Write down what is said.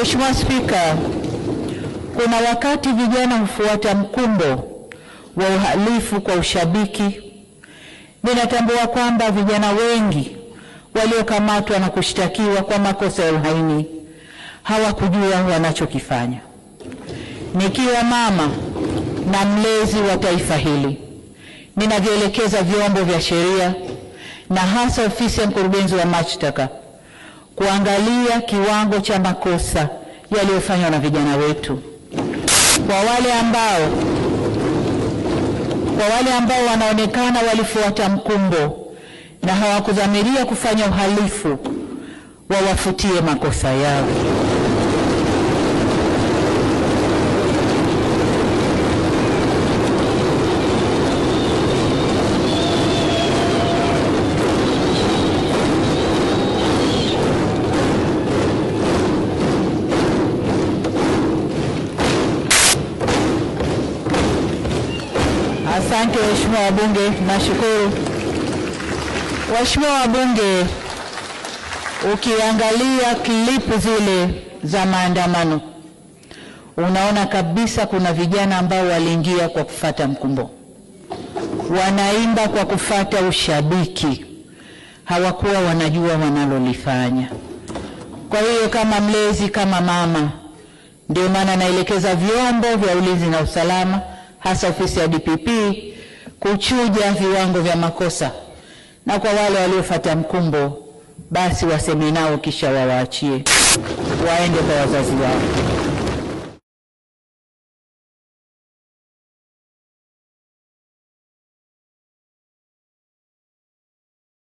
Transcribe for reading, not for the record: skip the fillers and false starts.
Mheshimiwa Spika, kuna wakati vijana hufuata mkumbo wa uhalifu kwa ushabiki. Ninatambua kwamba vijana wengi waliokamatwa na kushtakiwa kwa makosa ya uhaini hawakujua wanachokifanya. Nikiwa mama na mlezi wa taifa hili, ninavielekeza vyombo vya sheria na hasa ofisi ya mkurugenzi wa mashtaka kuangalia kiwango cha makosa yaliyofanywa na vijana wetu. Kwa wale ambao wanaonekana walifuata mkumbo na hawakudhamiria kufanya uhalifu, wawafutie makosa yao. Asante waheshimiwa wabunge, nashukuru. Waheshimiwa wabunge, ukiangalia klipu zile za maandamano unaona kabisa kuna vijana ambao waliingia kwa kufata mkumbo, wanaimba kwa kufata ushabiki, hawakuwa wanajua wanalolifanya. Kwa hiyo kama mlezi, kama mama, ndio maana naelekeza vyombo vya ulinzi na usalama, hasa ofisi ya DPP, kuchuja viwango vya makosa, na kwa wale waliofuata mkumbo basi waseme nao kisha wawaachie waende kwa wazazi wao.